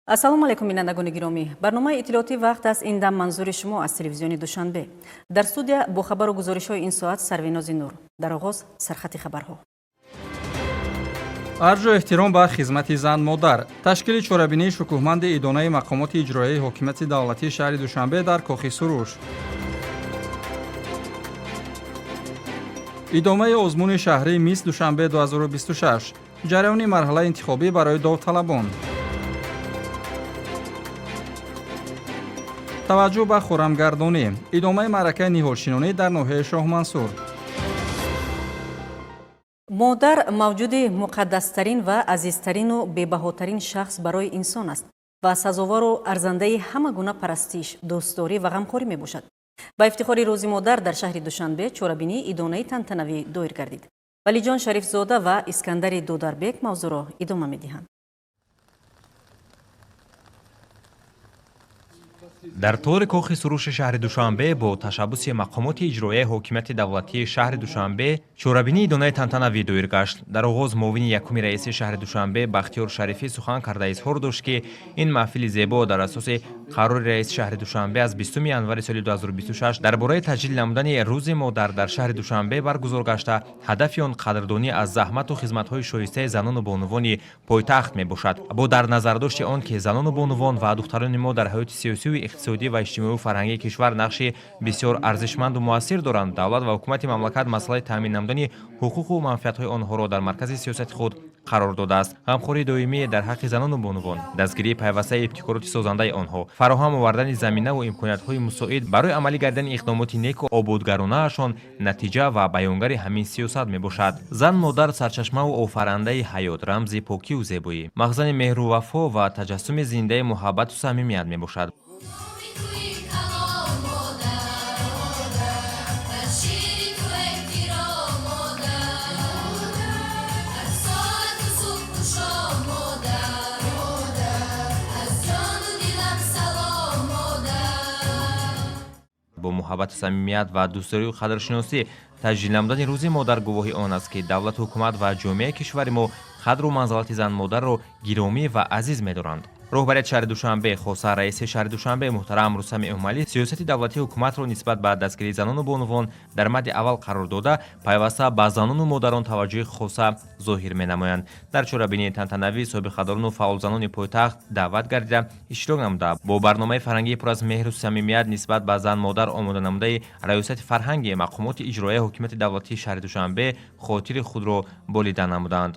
Ассалому алайкум, бинандагони гиромӣ. Барномаи иттилоотӣ «Вақт» аст ин дам манзури шумо аз телевизиони Душанбе. Дар студия бо хабару гузоришҳои ин соат Сарвинози Нур. Дар оғоз сархати хабарҳо. Арҷу эҳтиром ба хизмати зан модар, ташкили чорабинии шукӯҳманди идонаи мақомоти иҷроияи ҳокимияти давлатии шаҳри Душанбе дар Кохи Суруш, идомаи озмуни шаҳрии «Мисс Душанбе 2026», ҷараёни марҳилаи интихобӣ барои довталабон, таваҷҷӯҳ ба хӯрамгардонӣ, идомаи маъракаи ниҳолшинонӣ дар ноҳияи Шоҳмансур. Модар мавҷуди муқаддастарин ва азизтарину бебаҳотарин шахс барои инсон аст ва сазовору арзандаи ҳама гуна парастиш, дӯстдорӣ ва ғамхорӣ мебошад. Ба ифтихори Рӯзи модар дар шаҳри Душанбе чорабинии идонаи тантанавӣ доир гардид. Валиҷон Шарифзода ва Искандари Дударбек мавзӯъро идома медиҳанд. Дар толори Кохи Суруши шаҳри Душанбе бо ташаббуси мақомоти иҷроияи ҳокимияти давлатии шаҳри Душанбе чорабинии идонаи тантанавӣ доир гашт. Дар оғоз муовини якуми раиси шаҳри Душанбе Бахтиёр Шарифӣ сухан карда изҳор дошт, ки ин маҳфили зебо дар асоси қарори раиси шаҳри Душанбе аз 20 январи соли 2026 дар бораи таҷлил намудани Рӯзи модар дар шаҳри Душанбе баргузор гашта, ҳадафи он қадрдонӣ аз заҳмату хизматҳои шоистаи занону бонувони пойтахт мебошад. Бо дар назардошти он ки занону бонувон ва духтарони мо дар ҳаёти сиёсию иқтисодӣ ва иҷтимоию фарҳангии кишвар нақши бисёр арзишманду муассир доранд, давлат ва ҳукумати мамлакат масъалаи таъмин намудани ҳуқуқу манфиатҳои онҳоро дар маркази сиёсати худ қарор додааст. Ғамхории доимӣ дар ҳаққи занону бонувон, дастгирии пайвастаи ибтикороти созандаи онҳо, фароҳам овардани заминаву имкониятҳои мусоид барои амалӣ гардидани иқдомоти неку ободгаронаашон натиҷа ва баёнгари ҳамин сиёсат мебошад. Зан модар сарчашмаву офарандаи ҳаёт, рамзи покиву зебоӣ, махзани меҳру вафо ва таҷассуми зиндаи муҳаббату самимият мебошад. Бо муҳаббату самимият ва дӯстдорию қадршиносӣ таҷлил намудани Рӯзи модар гувоҳи он аст, ки давлату ҳукумат ва ҷомеаи кишвари мо қадру манзалати зан-модарро гиромӣ ва азиз медоранд. Роҳбарияти шаҳри Душанбе, хоса раиси шаҳри Душанбе муҳтарам Рустам Эмомалӣ, сиёсати давлатии ҳукуматро нисбат ба дастгирии занону бонувон дар мадди аввал қарор дода, пайваста ба занону модарон таваҷҷӯҳи хоса зоҳир менамоянд. Дар чорабинии тантанавӣ собиқадорону фаъолзанони пойтахт даъват гардида, иштирок намуда, бо барномаи фарҳангии пур аз меҳру самимият нисбат ба зан-модар омода намудаи Раёсати фарҳанги мақомоти иҷроияи ҳокимияти давлатии шаҳри Душанбе хотири худро болида намуданд.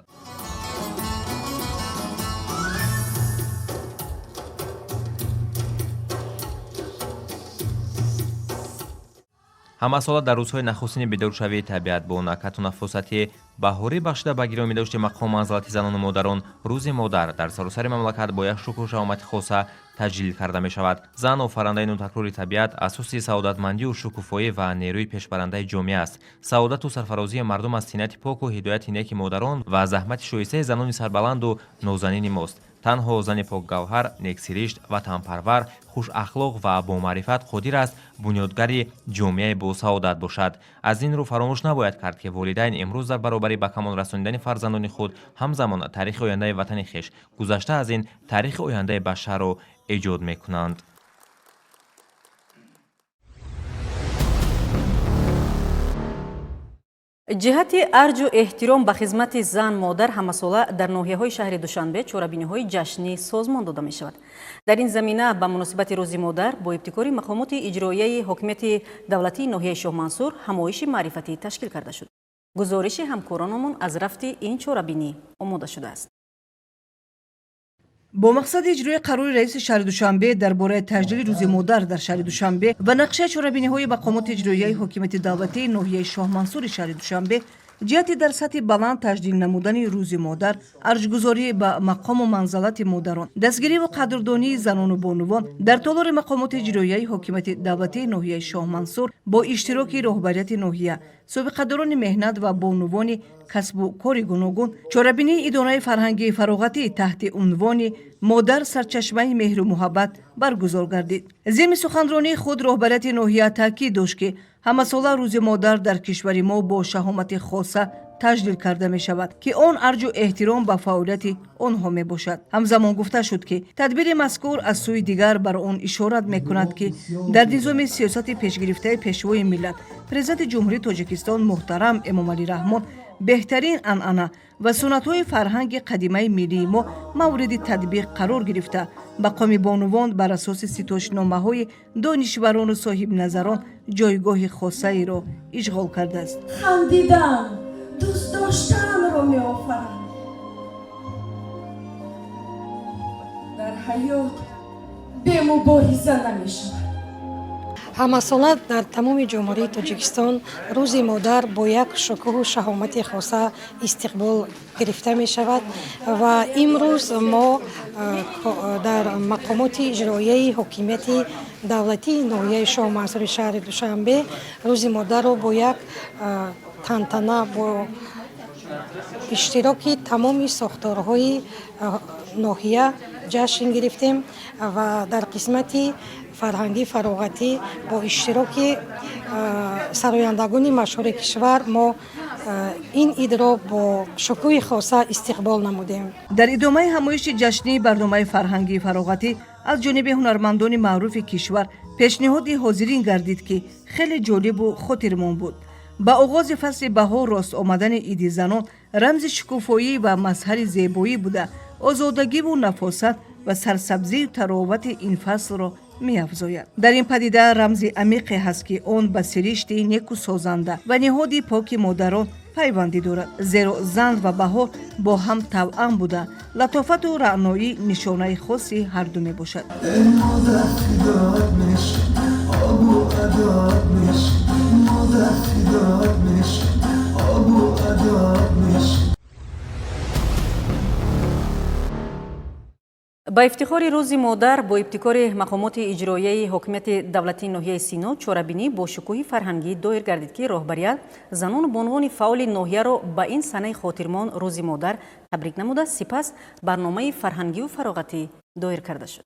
Ҳамасола дар рӯзҳои нахустини бедоршавии табиат бо накату нафосати баҳорӣ бахшида ба гиромӣ дошти мақому манзалати занону модарон, Рӯзи модар дар саросари мамлакат бо як шукӯҳу шаҳомати хоса таҷлил карда мешавад. Зан офарандаи нотакрори табиат, асоси саодатмандию шукуфоӣ ва нерӯи пешбарандаи ҷомеа аст. Саодату сарфарозии мардум аз тинати поку ҳидояти неки модарон ва заҳмати шоистаи занони сарбаланду нозанини мост. Танҳо зани покгавҳар, нексиришт, ватанпарвар, хушахлоқ ва бомаърифат қодир аст бунёдгари ҷомеаи босаодат бошад. Аз ин рӯ фаромӯш набояд кард, ки волидайн имрӯз дар баробари ба камол расонидани фарзандони худ, ҳамзамон таърихи ояндаи ватани хеш, гузашта аз ин, таърихи ояндаи башарро эҷод мекунанд. Ҷиҳати арҷу эҳтиром ба хизмати зан модар ҳамасола дар ноҳияҳои шаҳри Душанбе чорабиниҳои ҷашнӣ созмон дода мешавад. Дар ин замина ба муносибати Рӯзи модар бо ибтикори мақомоти иҷроияи ҳокимияти давлатии ноҳияи Шоҳмансур ҳамоиши маърифатӣ ташкил карда шуд. Гузориши ҳамкоронамон аз рафти ин чорабинӣ омода шудааст. Бо мақсади иҷрои қарори раиси шаҳри Душанбе дар бораи таҷлили Рӯзи модар дар шаҳри Душанбе ва нақшаи чорабиниҳои мақомоти иҷроияи ҳокимияти давлатии ноҳияи Шоҳмансури шаҳри Душанбе ҷиҳати дар сатҳи баланд таҷлил намудани Рӯзи модар, арҷгузорӣ ба мақому манзалати модарон, дастгириву қадрдонии занону бонувон дар толори мақомоти иҷроияи ҳокимияти давлатии ноҳияи Шоҳмансур бо иштироки роҳбарияти ноҳия, собиқадорони меҳнат ва бонувони касбу кори гуногун чорабинии идораи фарҳангии фароғатӣ таҳти унвони «Модар сарчашмаи меҳру муҳаббат» баргузор гардид. Зимни суханронии худ роҳбарияти ноҳия таъкид дошт, ки ҳамасола Рӯзи модар дар кишвари мо бо шаҳомати хоса Таҷлил карда мешавад, ки он арҷу эҳтиром ба фаъолияти онҳо мебошад. Ҳамзамон гуфта шуд, ки тадбири мазкур аз сӯи дигар бар он ишорат мекунад, ки дар низоми сиёсати пешгирифтаи Пешвои миллат, Президенти Ҷумҳурии Тоҷикистон муҳтарам Эмомалӣ Раҳмон беҳтарин анъана ва суннатҳои фарҳанги қадимаи миллии мо мавриди татбиқ қарор гирифта, мақоми бонувон бар асоси ситоишномаҳои донишварону соҳибназарон ҷойгоҳи хосаеро ишғол кардааст. Хандидан дӯст доштанро меофарад. Дар ҳаёт бемубориза намешавад. Ҳамасола дар тамоми Ҷумҳурии Тоҷикистон Рӯзи модар бо як шукӯҳу шаҳомати хоса истиқбол гирифта мешавад ва имрӯз мо дар мақомоти иҷроияи ҳокимияти давлатии ноҳияи Шоҳмансури шаҳри Душанбе Рӯзи модарро бо як тантана, бо иштироки тамоми сохторҳои ноҳия ҷашн гирифтем ва дар қисмати фарҳангӣ фароғатӣ бо иштироки сарояндагони машҳури кишвар мо ин идро бо шукӯҳи хоса истиқбол намудем. Дар идомаи ҳамоиши ҷашнии барномаи фарҳангии фароғатӣ аз ҷониби ҳунармандони маъруфи кишвар пешниҳоди ҳозирин гардид, ки хеле ҷолибу хотирмон буд. Ба оғози фасли баҳор рост омадани Иди занон рамзи шукуфоӣ ва мазҳари зебоӣ буда, озодагиву нафосат ва сарсабзию таровати ин фаслро меафзояд. Дар ин падида рамзи амиқе ҳаст, ки он ба сиришти неку созанда ва ниҳоди поки модарон пайвандӣ дорад, зеро зан ва баҳор бо ҳам тавъам буда, латофату раъноӣ нишонаи хоси ҳарду мебошад. Ба ифтихори Рӯзи модар бо ибтикори мақомоти иҷроияи ҳокимияти давлатии ноҳияи Сино чорабинӣ бо шукӯҳи фарҳангӣ доир гардид, ки роҳбарият занону бонувони фаъоли ноҳияро ба ин санаи хотирмон, Рӯзи модар, табрик намуда, сипас барномаи фарҳангию фароғатӣ доир карда шуд.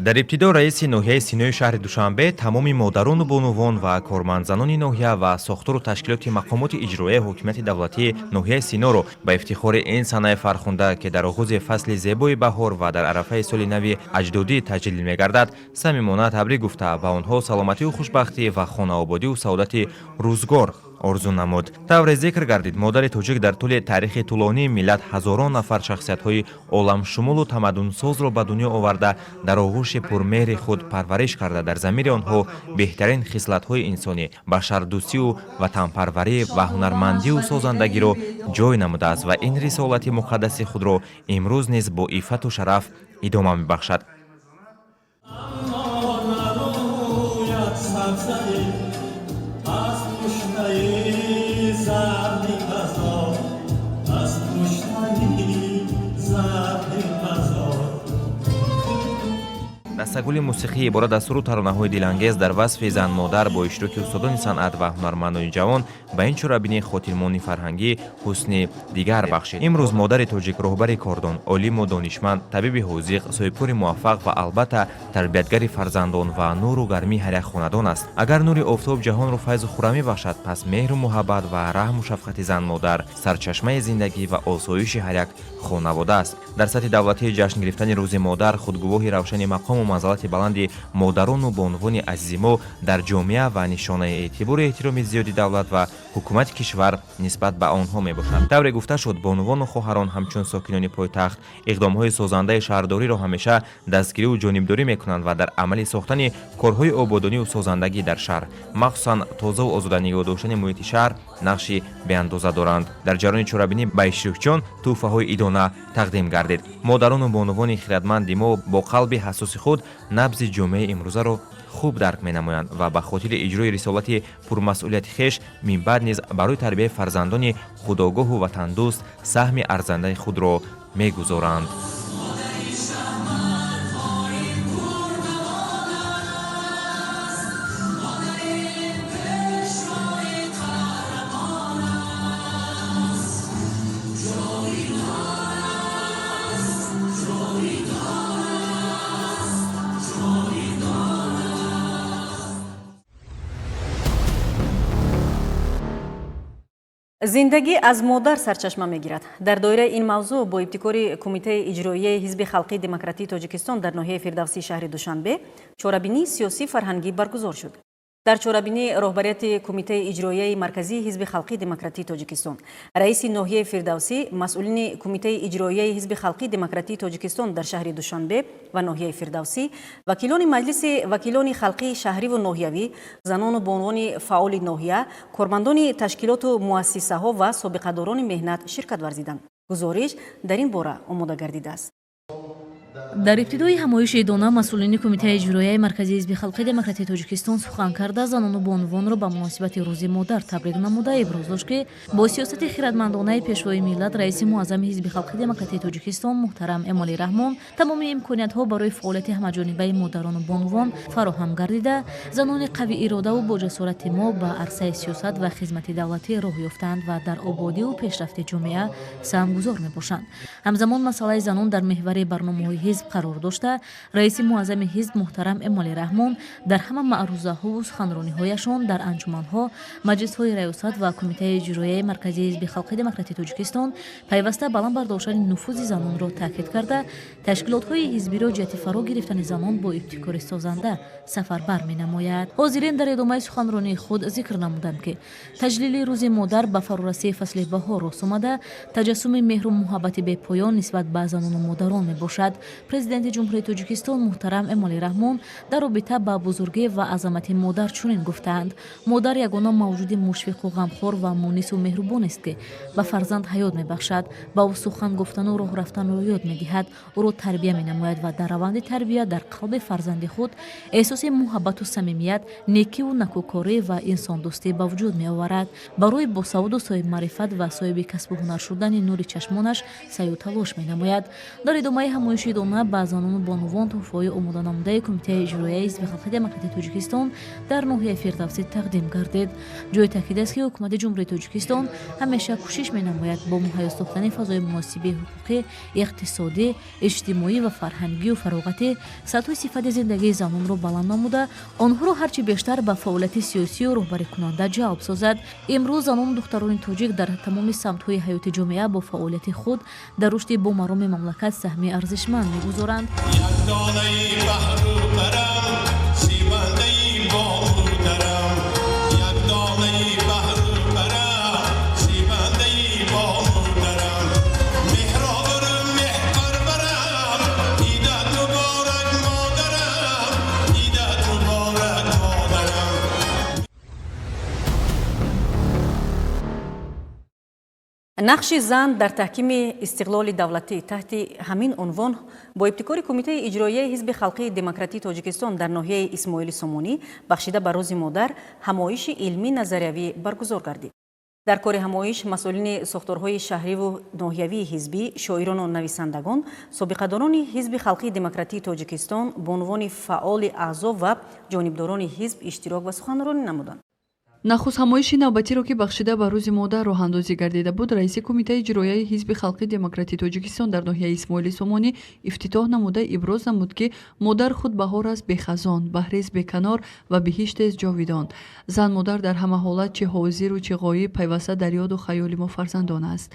Дар ибтидо раиси ноҳияи Синои шаҳри Душанбе тамоми модарону бонувон ва кормандзанони ноҳия ва сохтору ташкилоти мақомоти иҷроияи ҳокимияти давлатии ноҳияи Синоро ба ифтихори ин санаи фархунда, ки дар оғози фасли зебои баҳор ва дар арафаи соли нави аҷдодӣ таҷлил мегардад, самимона табрик гуфта, ба онҳо саломатию хушбахтӣ ва хонаободию саодати рӯзгор орзу намуд. Тавре зикр гардид, модари тоҷик дар тӯли таърихи тӯлонии миллат ҳазорон нафар шахсиятҳои оламшумулу тамаддунсозро ба дунё оварда, дар оғӯши пурмеҳри худ парвариш карда, дар замири онҳо беҳтарин хислатҳои инсонӣ, башардӯстию ватанпарварӣ ва ҳунармандию созандагиро ҷой намудааст ва ин рисолати муқаддаси худро имрӯз низ бо иффату шараф идома мебахшад. Аз пуштаи зарди қазо, аз пуштаи зарди қазо. Дастагули мусиқӣ иборат аз суруд таронаҳои дилангез дар васфи зан-модар бо иштироки устодони санъат ва ҳунармандони ҷавон ба ин чорабинии хотирмонии фарҳангӣ ҳусни дигар бахшид. Имрӯз модари тоҷик роҳбари кордон, олиму донишманд, табиби ҳозиқ, соҳибкори муваффақ ва албатта тарбиятгари фарзандон ва нуру гармии ҳар як хонадон аст. Агар нури офтоб ҷаҳонро файзу хуррамӣ бахшад, пас меҳру муҳаббат ва раҳму шафқати зан-модар сарчашмаи зиндагӣ ва осоиши ҳар як хонавода аст. Дар сатҳи давлатии ҷашн гирифтани Рӯзи модар худгувоҳи равшани мақому манзалати баланди модарону бонувони азизи мо дар ҷомеа ва нишонаи эътибору эҳтироми зиёди давлат ва ҳукумати кишвар нисбат ба онҳо мебошад. Тавре гуфта шуд, бонувону хоҳарон ҳамчун сокинони пойтахт иқдомҳои созандаи шаҳрдориро ҳамеша дастгириву ҷонибдорӣ мекунанд ва дар амали сохтани корҳои ободониву созандагӣ дар шаҳр, махсусан тозаву озода нигоҳ доштани муҳити шаҳр, нақши беандоза доранд. Дар ҷараёни чорабинӣ ба иштирокчиён тӯҳфаҳои идона тақдим гардид. Модарону бонувони хиратманди мо бо қалби ҳассоси худ набзи ҷомеаи имрӯзаро хуб дарк менамоянд ва ба хотири иҷрои рисолати пурмасъулияти хеш минбаъд низ барои тарбияи фарзандони худогоҳу ватандӯст саҳми арзандаи худро мегузоранд. Зиндагӣ аз модар сарчашма мегирад. Дар доираи ин мавзӯъ бо ибтикори Кумитаи иҷроияи Ҳизби халқии демократии Тоҷикистон дар ноҳияи Фирдавсии шаҳри Душанбе чорабинии сиёсӣ фарҳангӣ баргузор шуд. Дар чорабинӣ роҳбарияти Кумитаи иҷроияи марказии Ҳизби халқии демократии Тоҷикистон, раиси ноҳияи Фирдавсӣ, масъулини Кумитаи иҷроияи Ҳизби халқии демократии Тоҷикистон дар шаҳри Душанбе ва ноҳияи Фирдавсӣ, вакилони Маҷлиси вакилони халқии шаҳриву ноҳиявӣ, занону бонувони фаъоли ноҳия, кормандони ташкилоту муассисаҳо ва собиқадорони меҳнат ширкат варзиданд. Гузориш дар ин бора омода гардидааст. Дар ибтидои ҳамоиши идона масъулини Кумитаи иҷроияи марказии Ҳизби халқии демократии Тоҷикистон сухан карда, занону бонувонро ба муносибати Рӯзи модар табрик намуда, иброз дошт, ки бо сиёсати хиратмандонаи Пешвои миллат, раиси муаззами Ҳизби халқии демократии Тоҷикистон муҳтарам Эмомалӣ Раҳмон тамоми имкониятҳо барои фаъолияти ҳамаҷонибаи модарону бонувон фароҳам гардида, занони қавииродаву боҷасорати мо ба арсаи сиёсат ва хизмати давлатӣ роҳ ёфтаанд ва дар ободиву пешрафти ҷомеа саҳмгузор мебошанд. Ҳамзамон масъалаи занон дар меҳвари барномаҳои ҳизб қарор дошта, раиси муаззами ҳизб муҳтарам Эмомалӣ Раҳмон дар ҳама маърузаҳову суханрониҳояшон дар анҷуманҳо, маҷлисҳои раёсат ва Кумитаи иҷроияи марказии Ҳизби халқии демократии Тоҷикистон пайваста баланд бардоштани нуфузи занонро таъкид карда, ташкилотҳои ҳизбиро ҷиҳати фаро гирифтани занон бо ибтикори созанда сафарбар менамояд. Ҳозирин дар идомаи суханронии худ зикр намуданд, ки таҷлили Рӯзи модар ба фарорасии фасли баҳор рост омада, таҷассуми меҳру муҳаббати бепоён нисбат ба занону модарон мебошад. Президенти Ҷумҳурии Тоҷикистон муҳтарам Эмомалӣ Раҳмон дар робита ба бузургӣ ва азамати модар чунин гуфтаанд: модар ягона мавҷуди мушфиқу ғамхор ва мунису меҳрубонест, ки ба фарзанд ҳаёт мебахшад, ба ӯ сухан гуфтану роҳ рафтанро ёд медиҳад, ӯро тарбия менамояд ва дар раванди тарбия дар қалби фарзанди худ эҳсоси муҳаббату самимият, некиву накӯкорӣ ва инсондӯстӣ ба вуҷуд меоварад, барои босаводу соҳибмаърифат ва соҳиби касбу ҳунар шудани нури чашмонаш саъю талош менамояд. Дар идомаи ҳамоиши идона ба занону бонувон тӯҳфаҳои омоданамудаи Кумитаи иҷроияи Ҳизби халқии демократии Тоҷикистон дар ноҳияи Фирдавсӣ тақдим гардид. Ҷои таъкид аст, ки Ҳукумати Ҷумҳурии Тоҷикистон ҳамеша кӯшиш менамояд бо муҳайё сохтани фазои муносиби ҳуқуқӣ, иқтисодӣ, иҷтимоӣ ва фарҳангию фароғатӣ сатҳу сифати зиндагии занонро баланд намуда, онҳоро ҳарчи бештар ба фаъолияти сиёсию роҳбарикунанда ҷалб созад. Имрӯз занону духтарони тоҷик дар тамоми самтҳои ҳаёти ҷомеа бо фаъолияти худ дар рушди бомароми мамлакат саҳми арзишманд мегузоранд. Як донаи баҳру барам, зебандаи боғу дарам, як донаи баҳру барам, зебандаи боғу дарам, меҳровару меҳпарварам, дидат муборак, модарам, дидат муборак, модарам. Нақши зан дар таҳкими истиқлоли давлатӣ таҳти ҳамин унвон бо ибтикори Кумитаи иҷроияи Ҳизби халқии демократии Тоҷикистон дар ноҳияи Исмоили Сомонӣ бахшида ба Рӯзи модар ҳамоиши илмӣ назариявӣ баргузор гардид. Дар кори ҳамоиш масъулини сохторҳои шаҳриву ноҳиявии ҳизбӣ, шоирону нависандагон, собиқадорони Ҳизби халқии демократии Тоҷикистон, бонувони фаъоли аъзо ва ҷонибдорони ҳизб иштирок ва суханронӣ намуданд. Нахуст ҳамоиши навбатиро, ки бахшида ба Рӯзи модар роҳандозӣ гардида буд, раиси Кумитаи иҷроияи Ҳизби халқии демократии Тоҷикистон дар ноҳияи Исмоили Сомонӣ ифтитоҳ намуда, иброз намуд, ки модар худ баҳор аст бехазон, баҳрест беканор ва биҳиштест ҷовидон. Зан модар дар ҳама ҳолат, чӣ ҳозиру чӣ ғоиб, пайваста дар ёду хаёли мо фарзандон аст.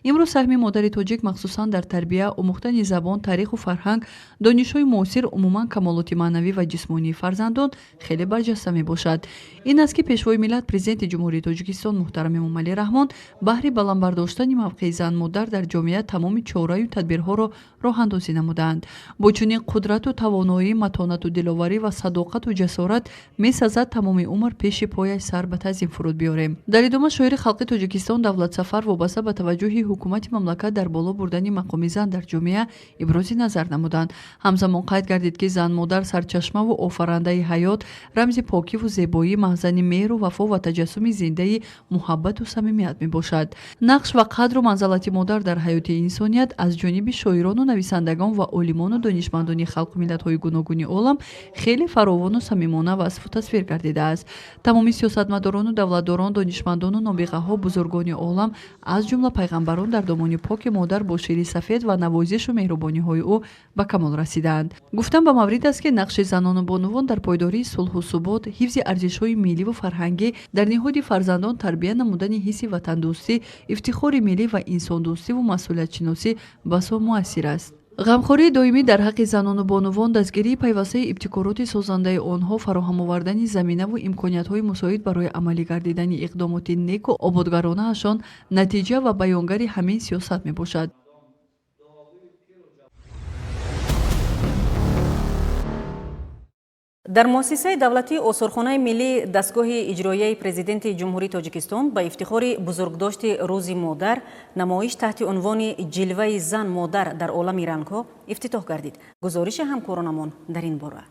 Имрӯз саҳми модари тоҷик, махсусан дар тарбия, омӯхтани забон, таъриху фарҳанг, донишҳои муосир, умуман камолоти маънавӣ ва ҷисмонии фарзандон хеле барҷаста мебошад. Ин аст, ки Пешвои миллат, Президенти Ҷумҳурии Тоҷикистон муҳтарам Эмомалӣ Раҳмон баҳри баланд бардоштани мавқеи зан-модар дар ҷомеа тамоми чораю тадбирҳоро роҳандозӣ намудаанд. Бо чунин қудрату тавоноӣ, матонату диловарӣ ва садоқату ҷасорат месазад тамоми умр пеши пояш сар ба таъзим фуруд биёрем. Дар идома шоири халқи Тоҷикистон Давлатсафар вобаста ба таваҷҷӯҳи ҳукумати мамлакат дар боло бурдани мақоми зан дар ҷомеа ибрози назар намуданд. Ҳамзамон қайд гардид, ки зан-модар сарчашмаву офарандаи ҳаёт, рамзи покиву зебоӣ, маҳзани меҳру вафо ва таҷассуми зиндаи муҳаббату самимият мебошад. Нақш ва қадру манзалати модар дар ҳаёти инсоният аз ҷониби шоирону нависандагон ва олимону донишмандони халқу миллатҳои гуногуни олам хеле фаровону самимона васфу тасвир гардидааст. Тамоми сиёсатмадорону давлатдорон, донишмандону нобиғаҳо, бузургони олам, аз ҷумла пайғамбарон дар домони поки модар бо шири сафед ва навозишу меҳрубониҳои ӯ ба камол расидаанд. Гуфтан ба маврид аст, ки нақши занону бонувон дар пойдории сулҳу субот, ҳифзи арзишҳои милливу фарҳангӣ Дар ниҳоди фарзандон тарбия намудани ҳисси ватандӯстӣ, ифтихори миллӣ ва инсондӯстиву масъулиятшиносӣ басо муассир аст. Ғамхории доимӣ дар ҳаққи занону бонувон, дастгирии пайвастаи ибтикороти созандаи онҳо, фароҳам овардани заминаву имкониятҳои мусоид барои амалӣ гардидани иқдомоти неку ободгаронаашон натиҷа ва баёнгари ҳамин сиёсат мебошад. Дар муассисаи давлатии Осорхонаи миллии дастгоҳи иҷроияи Президенти Ҷумҳурии Тоҷикистон ба ифтихори бузургдошти Рӯзи модар намоиш таҳти унвони «Ҷилваи зан модар дар олами рангҳо» ифтитоҳ гардид. Гузориши ҳамкоронамон дар ин бора.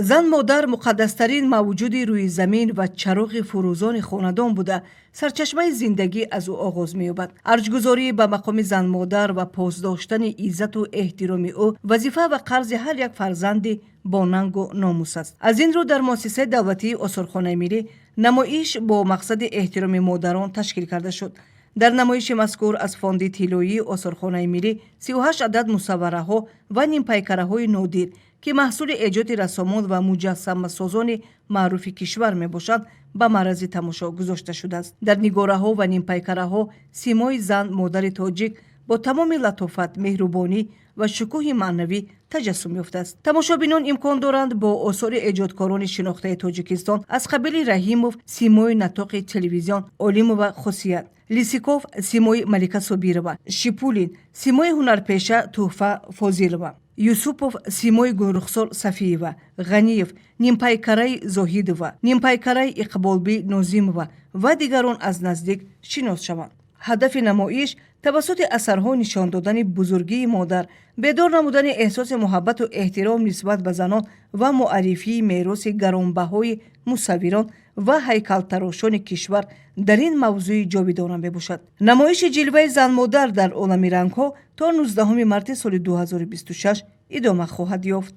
Зан модар муқаддастарин мавҷуди рӯи замин ва чароғи фурӯзони хонадон буда, сарчашмаи зиндагӣ аз ӯ оғоз меёбад. Арҷгузорӣ ба мақоми занмодар ва пос доштани иззату эҳтироми ӯ вазифа ва қарзи ҳар як фарзанди бо нангу номус аст. Аз ин рӯ дар муассисаи давлатии Осорхонаи миллӣ намоиш бо мақсади эҳтироми модарон ташкил карда шуд. Дар намоиши мазкур аз фонди тиллоии Осорхонаи миллӣ 38 адад мусаввараҳо ва нимпайкараҳои нодир, ки маҳсули эҷоди рассомон ва муҷассамасозони маъруфи кишвар мебошанд, ба маърази тамошо гузошта шудааст. Дар нигораҳо ва нимпайкараҳо симои зан модари тоҷик бо тамоми латофат, меҳрубонӣ ва шукӯҳи маънавӣ таҷассум ёфтааст. Тамошобинон имкон доранд бо осори эҷодкорони шинохтаи Тоҷикистон аз қабили Раҳимов, симои натоқи телевизион, Олимова Хосият, Лисиков, симои Малика Собирова, Шипулин, симои ҳунарпеша Туҳфа Фозилова, Юсупов, симои Гулрухсор Сафиева, Ғаниев, нимпайкараи Зоҳидова, нимпайкараи Иқболбӣ Нозимова ва дигарон аз наздик шинос шаванд. Ҳадафи намоиш тавассути асарҳо нишон додани бузургии модар, бедор намудани эҳсоси муҳаббату эҳтиром нисбат ба занон ва муаррифии мероси гаронбаҳои мусаввирон ва ҳайкалтарошони кишвар дар ин мавзӯи ҷовидона мебошад. Намоиши «Ҷилваи занмодар дар олами рангҳо» то 19 марти соли 2026 идома хоҳад ёфт.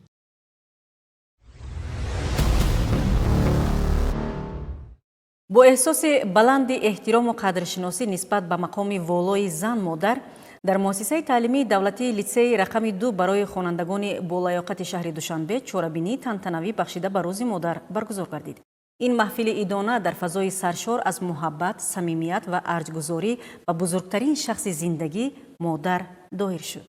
Бо эҳсоси баланди эҳтирому қадршиносӣ нисбат ба мақоми волои зан модар дар муассисаи таълимии давлатии литсеи рақами 2 барои хонандагони болаёқати шаҳри Душанбе чорабинии тантанавӣ бахшида ба Рӯзи модар баргузор гардид. Ин маҳфили идона дар фазои саршор аз муҳаббат, самимият ва арҷгузорӣ ба бузургтарин шахси зиндагӣ, модар, доир шуд.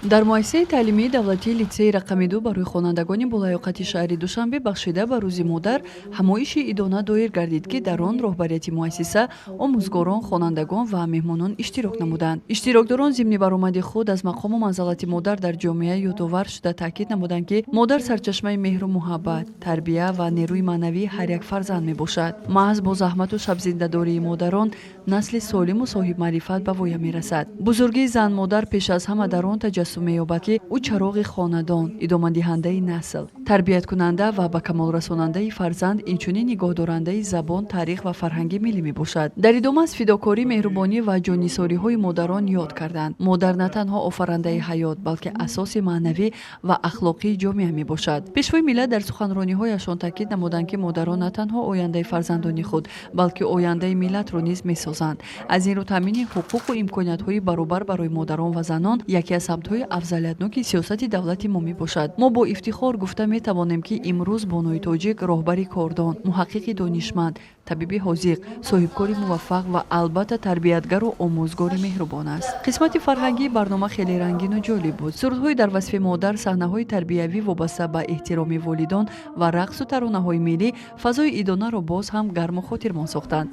Дар муассисаи таълимии давлатии литсеи рақами 2 барои хонандагони болаёқати шаҳри Душанбе бахшида ба Рӯзи модар ҳамоиши идона доир гардид, ки дар он роҳбарияти муассиса, омӯзгорон, хонандагон ва меҳмонон иштирок намуданд. Иштирокдорон зимни баромади худ аз мақому манзалати модар дар ҷомеа ёдовар шуда, таъкид намуданд, ки модар сарчашмаи меҳру муҳаббат, тарбия ва нерӯи маънавии ҳар як фарзанд мебошад. Маҳз бо заҳмату шабзиндадории модарон насли солиму соҳибмаърифат ба воя мерасад. Бузургии зан-модар пеш аз ҳама дар он таҷассум меёбад, ки ӯ чароғи хонадон, идомадиҳандаи насл, тарбияткунанда ва ба камолрасонандаи фарзанд, инчунин нигоҳдорандаи забон, таърих ва фарҳанги миллӣ мебошад. Дар идома аз фидокорӣ, меҳрубонӣ ва ҷоннисориҳои модарон ёд карданд. Модар на танҳо офарандаи ҳаёт, балки асоси маънавӣ ва ахлоқии ҷомеа мебошад. Пешвои миллат дар суханрониҳояшон таъкид намуданд, ки модарон на танҳо ояндаи фарзандони худ, балки ояндаи миллатро низ месозанд. Аз ин рӯ таъмини ҳуқуқу имкониятҳои баробар барои модарон ва занон яке аз самтҳои афзалиятноки сиёсати давлати мо мебошад. Мо бо ифтихор гуфта метавонем, ки имрӯз бонуи тоҷик роҳбари кордон, муҳаққиқи донишманд, табиби ҳозиқ, соҳибкори муваффақ ва албатта тарбиятгару омӯзгори меҳрубон аст. Қисмати фарҳангии барнома хеле рангину ҷолиб буд. Сурудҳои дар васфи модар, саҳнаҳои тарбиявӣ вобаста ба эҳтироми волидон ва рақсу таронаҳои миллӣ фазои идонаро боз ҳам гарму хотирмон сохтанд.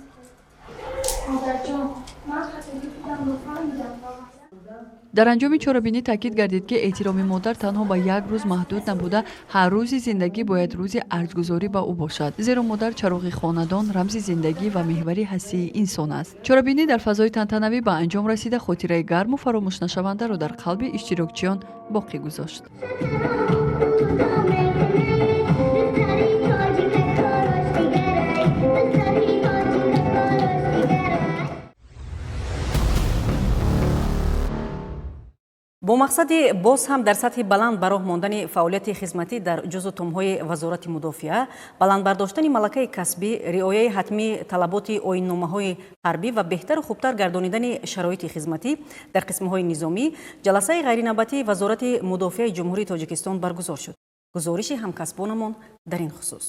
Дар анҷоми чорабинӣ таъкид гардид, ки эҳтироми модар танҳо ба як рӯз маҳдуд набуда, ҳар рӯзи зиндагӣ бояд рӯзи арҷгузорӣ ба ӯ бошад, зеро модар чароғи хонадон, рамзи зиндагӣ ва меҳвари ҳастии инсон аст. Чорабинӣ дар фазои тантанавӣ ба анҷом расида, хотираи гарму фаромӯшнашавандаро дар қалби иштирокчиён боқӣ гузошт. Бо мақсади боз ҳам дар сатҳи баланд ба роҳ мондани фаъолияти хизматӣ дар ҷузъу томҳои Вазорати мудофиа, баланд бардоштани малакаи касбӣ, риояи ҳатмии талаботи оинномаҳои ҳарбӣ ва беҳтару хубтар гардонидани шароити хизматӣ дар қисмҳои низомӣ ҷаласаи ғайринавбатии Вазорати мудофиаи Ҷумҳурии Тоҷикистон баргузор шуд. Гузориши ҳамкасбонамон дар ин хусус.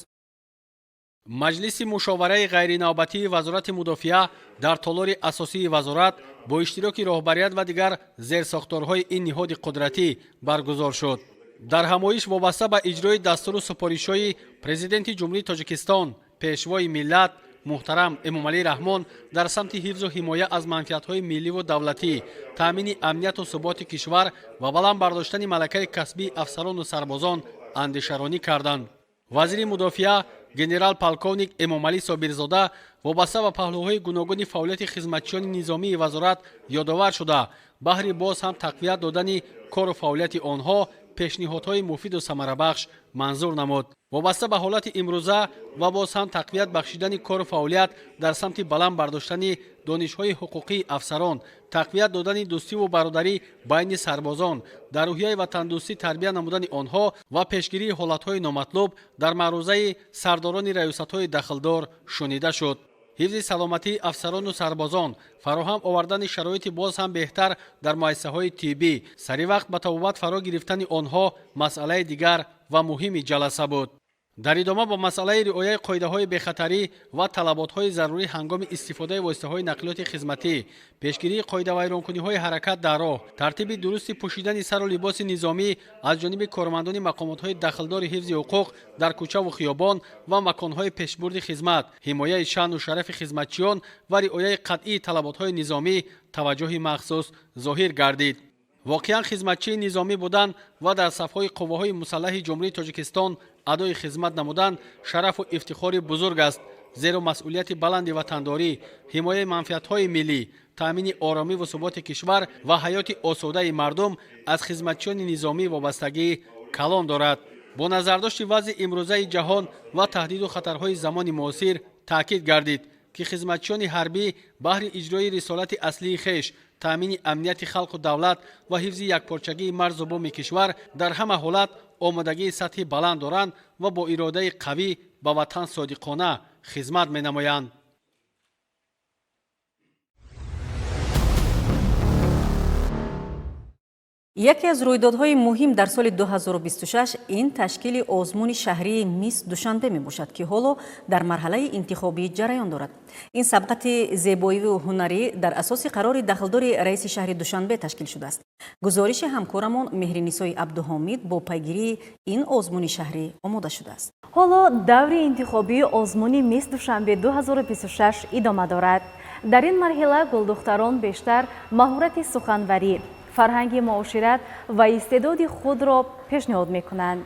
Маҷлиси мушовараи ғайринавбатии Вазорати мудофиа дар толори асосии вазорат бо иштироки роҳбарият ва дигар зерсохторҳои ин ниҳоди қудратӣ баргузор шуд. Дар ҳамоиш вобаста ба иҷрои дастуру супоришҳои Президенти Ҷумҳурии Тоҷикистон, Пешвои миллат муҳтарам Эмомалӣ Раҳмон дар самти ҳифзу ҳимоя аз манфиатҳои милливу давлатӣ, таъмини амнияту суботи кишвар ва баланд бардоштани малакаи касбии афсарону сарбозон андешаронӣ карданд. Вазири мудофиа генерал полковник Эмомалӣ Собирзода вобаста ба паҳлӯҳои гуногуни фаъолияти хизматчиёни низомии вазорат ёдовар шуда, баҳри боз ҳам тақвият додани кору фаъолияти онҳо пешниҳодҳои муфиду самарабахш манзур намуд. Вобаста ба ҳолати имрӯза ва боз ҳам тақвият бахшидани кору фаъолият дар самти баланд бардоштани донишҳои ҳуқуқии афсарон, тақвият додани дӯстиву бародарӣ байни сарбозон, дар рӯҳияи ватандӯстӣ тарбия намудани онҳо ва пешгирии ҳолатҳои номатлуб дар маърузаи сардорони раёсатҳои дахлдор шунида шуд. Ҳифзи саломатии афсарону сарбозон, фароҳам овардани шароити боз ҳам беҳтар дар муассисаҳои тиббӣ, сари вақт ба табобат фаро гирифтани онҳо масъалаи дигар ва муҳими ҷаласа буд. Дар идома бо масъалаи риояи қоидаҳои бехатарӣ ва талаботҳои зарурӣ ҳангоми истифодаи воситаҳои нақлиёти хизматӣ, пешгирии қоидавайронкуниҳои ҳаракат дар роҳ, тартиби дурусти пӯшидани сару либоси низомӣ аз ҷониби кормандони мақомотҳои дахлдори ҳифзи ҳуқуқ дар кӯчаву хиёбон ва маконҳои пешбурди хизмат, ҳимояи шаъну шарафи хизматчиён ва риояи қатъии талаботҳои низомӣ таваҷҷӯҳи махсус зоҳир гардид. Воқеан, хизматчии низомӣ будан ва дар сафҳои қувваҳои мусаллаҳи Ҷумҳурии Тоҷикистон адои хизмат намудан шарафу ифтихори бузург аст, зеро масъулияти баланди ватандорӣ, ҳимояи манфиатҳои миллӣ, таъмини оромиву суботи кишвар ва ҳаёти осудаи мардум аз хизматчиёни низомӣ вобастагии калон дорад. Бо назардошти вазъи имрӯзаи ҷаҳон ва таҳдиду хатарҳои замони муосир таъкид гардид, ки хизматчиёни ҳарбӣ баҳри иҷрои рисолати аслии хеш, таъмини амнияти халқу давлат ва ҳифзи якпорчагии марзу буми кишвар дар ҳама ҳолат омодагии сатҳи баланд доранд ва бо иродаи қавӣ ба ватан содиқона хизмат менамоянд. Яке аз рӯйдодҳои муҳим дар соли 2026 ин ташкили озмуни шаҳрии Мисс Душанбе мебошад, ки ҳоло дар марҳалаи интихобӣ ҷараён дорад. Ин сабқати зебоиву ҳунарӣ дар асоси қарори дахлдори раиси шаҳри Душанбе ташкил шудааст. Гузориши ҳамкорамон Меҳринисои Абдуҳомид бо пайгирии ин озмуни шаҳрӣ омода шудааст. Ҳоло даври интихобии озмуни Мисс Душанбе 2026 идома дорад. Дар ин марҳила гулдухтарон бештар маҳорати суханварӣ, фарҳанги муошират ва истеъдоди худро пешниҳод мекунанд.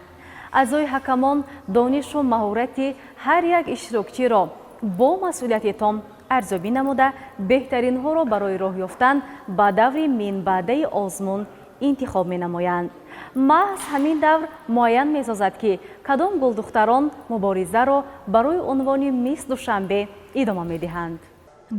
Аъзои ҳакамон донишу маҳорати ҳар як иштирокчиро бо масъулияти том арзёбӣ намуда, беҳтаринҳоро барои роҳ ёфтан ба даври минбаъдаи озмун интихоб менамоянд. Маҳз ҳамин давр муайян месозад, ки кадом гулдухтарон муборизаро барои унвони Мисс Душанбе идома медиҳанд.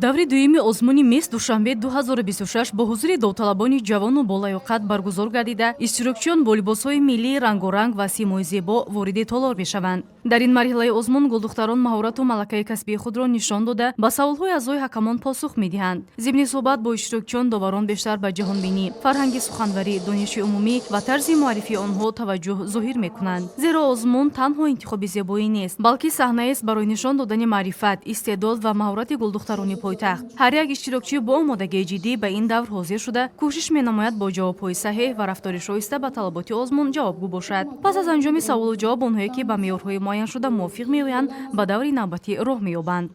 Даври дуюми озмуни Мисс Душанбе 2026 бо ҳузури довталабони ҷавону болаёқат баргузор гардида, иштирокчиён бо либосҳои миллии рангоранг ва симои зебо вориди толор мешаванд. Дар ин марҳилаи озмун гулдухтарон маҳорату малакаи касбии худро нишон дода, ба саволҳои аъзои ҳакамон посух медиҳанд. Зимни суҳбат бо иштирокчиён доварон бештар ба ҷаҳонбинӣ, фарҳанги суханварӣ, дониши умумӣ ва тарзи муаррифии онҳо таваҷҷӯҳ зоҳир мекунанд. Зеро озмун танҳо интихоби зебоӣ нест, балки саҳнаест барои нишон додани маърифат, истеъдод ва маҳорати гулдухтарони пойтахт. Ҳар як иштирокчӣ бо омодагии ҷиддӣ ба ин давр ҳозир шуда, кӯшиш менамояд бо ҷавобҳои саҳеҳ ва рафтори шоиста ба талаботи озмун ҷавобгӯ бошад. Пас аз анҷоми саволу ҷавоб онҳое, ки ба меъёрҳои муайяншуда мувофиқ меоянд, ба даври навбатӣ роҳ меёбанд.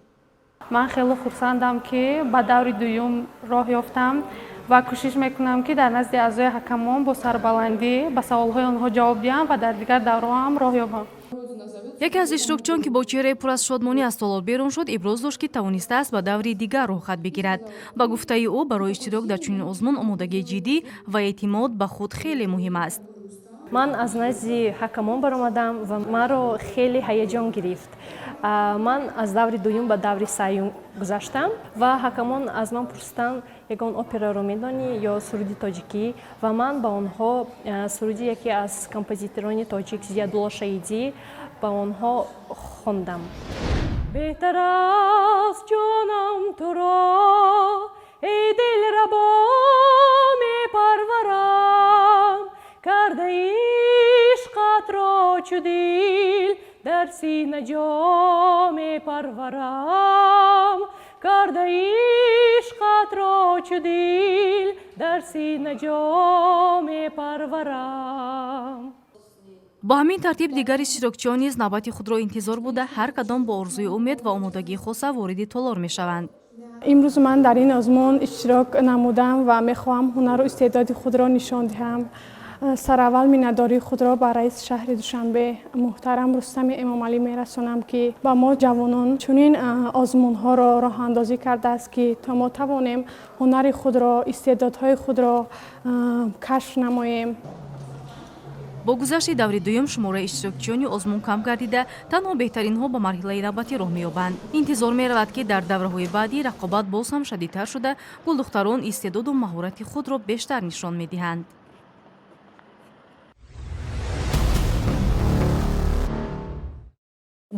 Ман хеле хурсандам, ки ба даври дуюм роҳ ёфтам, ва кӯшиш мекунам, ки дар назди аъзои ҳакамон бо сарбаландӣ ба саволҳои онҳо ҷавоб диҳам ва дар дигар даврҳо ҳам роҳ ёбам. Яке аз иштирокчиён, ки бо чеҳраи пур аз шодмонӣ аз толор берун шуд, иброз дошт, ки тавонистааст ба даври дигар роҳхат бигирад. Ба гуфтаи ӯ, барои иштирок дар чунин озмун омодагии ҷиддӣ ва эътимод ба худ хеле муҳим аст. Ман аз назди ҳакамон баромадам ва маро хеле ҳаяҷон гирифт. Ман аз даври дуюм ба даври сеюм гузаштам ва ҳакамон аз ман пурсиданд, ягон операро медонӣ ё суруди тоҷикӣ, ва ман ба онҳо суруди яке аз композиторони тоҷик, Зиядулло Шаҳидӣ, ба онҳо хондам. Беҳтар аст ҷонам туро, эй дилрабо, мепарварам, карда ишқатро чу дил. Дар сина ҷо мепарварам, карда ишқатро чу дил дар сина ҷо мепарварам. Бо ҳамин тартиб дигар иштирокчиён низ навбати худро интизор буда, ҳар кадом бо орзуи умед ва омодагии хоса вориди толор мешаванд. Имрӯз ман дар ин озмун иштирок намудам ва мехоҳам ҳунару истеъдоди худро нишон диҳам. Сараввал миннатдории худро ба раиси шаҳри Душанбе муҳтарам Рустами Эмомалӣ мерасонам, ки ба мо ҷавонон чунин озмунҳоро роҳандозӣ кардааст, ки то мо тавонем ҳунари худро, истеъдодҳои худро кашф намоем. Бо гузашти даври дуюм шумораи иштирокчиёни озмун кам гардида, танҳо беҳтаринҳо ба марҳилаи навбатӣ роҳ меёбанд. Интизор меравад, ки дар давраҳои баъдӣ рақобат боз ҳам шадидтар шуда, гулдухтарон истеъдоду маҳорати худро бештар нишон медиҳанд.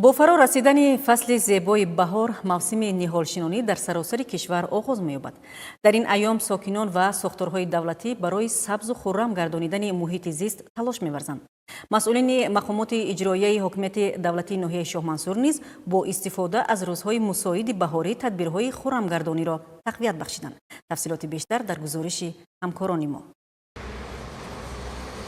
Бо фаро расидани фасли зебои баҳор, мавсими ниҳолшинонӣ дар саросари кишвар оғоз меёбад. Дар ин айём сокинон ва сохторҳои давлатӣ барои сабзу хуррам гардонидани муҳити зист талош меварзанд. Масъулини мақомоти иҷроияи ҳокимияти давлатии ноҳияи Шоҳмансур низ бо истифода аз рӯзҳои мусоиди баҳорӣ тадбирҳои хуррамгардониро тақвият бахшиданд. Тафсилоти бештар дар гузориши ҳамкорони мо.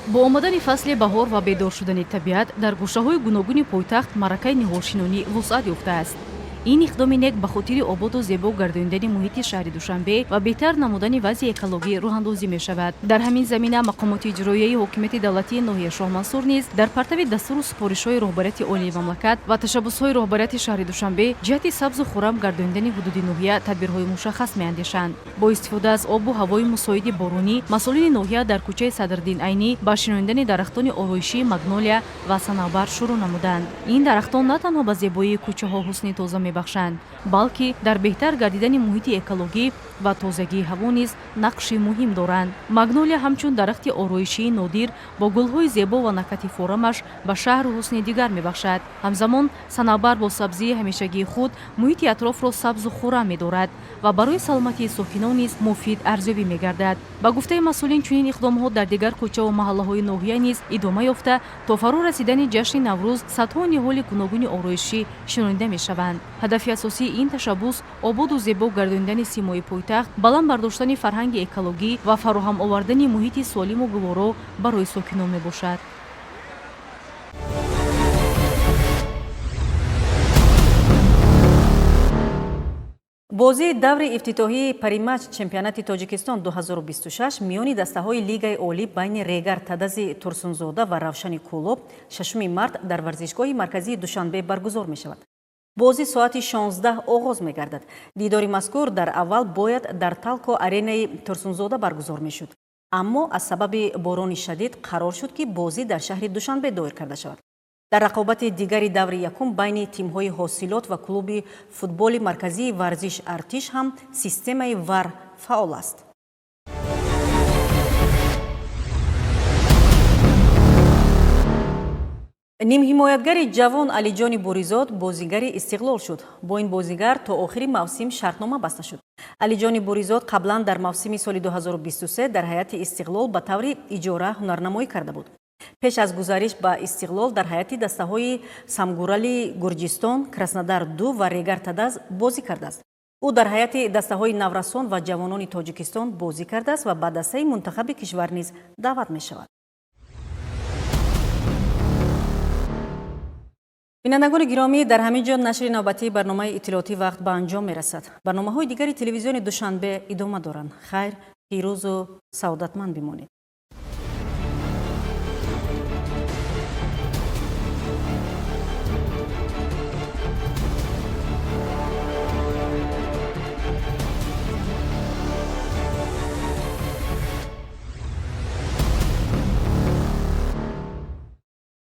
Бо омадани фасли баҳор ва бедор шудани табиат дар гӯшаҳои гуногуни пойтахт маъракаи ниҳолшинонӣ вусъат ёфтааст. Ин иқдоми нек ба хотири ободу зебо гардонидани муҳити шаҳри Душанбе ва беҳтар намудани вазъи экологӣ роҳандозӣ мешавад. Дар ҳамин замина мақомоти иҷроияи ҳокимияти давлатии ноҳияи Шоҳмансур низ дар партави дастуру супоришҳои роҳбарияти олии мамлакат ва ташаббусҳои роҳбарияти шаҳри Душанбе ҷиҳати сабзу хуррам гардонидани ҳудуди ноҳия тадбирҳои мушаххас меандешанд. Бо истифода аз обу ҳавои мусоиди боронӣ масъулини ноҳия дар кӯчаи Садриддин Айнӣ ба шинонидани дарахтони ороишии магнолия ва санавбар шурӯъ намуданд. Ин дарахтон на танҳо ба зебоии кӯчаҳо ҳусни тоза мебахшанд, балки дар беҳтар гардидани муҳити экологӣ ва тозагии ҳаво низ нақши муҳим доранд. Магнолия ҳамчун дарахти ороишии нодир бо гулҳои зебо ва накати форамаш ба шаҳру ҳусни дигар мебахшад. Ҳамзамон санавбар бо сабзии ҳамешагии худ муҳити атрофро сабзу хуррам медорад ва барои саломатии сокинон низ муфид арзёбӣ мегардад. Ба гуфтаи масъулин, чунин иқдомҳо дар дигар кӯчаву маҳаллаҳои ноҳия низ идома ёфта, то фаро расидани ҷашни Наврӯз садҳо ниҳоли гуногуни ороишӣ шинонида мешаванд. Ҳадафи асосии ин ташаббус ободу зебо гардонидани симои пойтахт, баланд бардоштани фарҳанги экологӣ ва фароҳам овардани муҳити солиму гуворо барои сокинон мебошад. Бозии даври ифтитоҳии париматч чемпионати Тоҷикистон 2026 миёни дастаҳои Лигаи олӣ байни Регар Тадази Турсунзода ва Равшани Кӯлоб 6 март дар варзишгоҳи марказии Душанбе баргузор мешавад. Бозӣ соати 16 оғоз мегардад. Дидори мазкур дар аввал бояд дар Талко аренаи Турсунзода баргузор мешуд. Аммо аз сабаби борони шадид қарор шуд, ки бозӣ дар шаҳри Душанбе доир карда шавад. Дар рақобати дигари даври якум байни тимҳои Ҳосилот ва клуби футболи марказии варзиш Артиш ҳам системаи ВАР фаъол аст. Нимҳимоятгари ҷавон Алиҷони Буризод бозигари Истиқлол шуд. Бо ин бозигар то охири мавсим шартнома баста шуд. Алиҷони Буризод қаблан дар мавсими соли 2023 дар ҳайати Истиқлол ба таври иҷора ҳунарнамоӣ карда буд. Пеш аз гузариш ба Истиқлол дар ҳайати дастаҳои Самгурали Гурҷистон, Краснодар 2 ва Регар Тадаз бозӣ кардааст. Ӯ дар ҳайати дастаҳои наврасон ва ҷавонони Тоҷикистон бозӣ кардааст ва ба дастаи мунтахаби кишвар низ даъват мешавад. Бинандагони гиромӣ, дар ҳамин ҷо нашри навбатии барномаи иттилоотӣ Вақт ба анҷом мерасад. Барномаҳои дигари телевизиони Душанбе идома доранд. Хайр, пирӯзу саодатманд бимонед.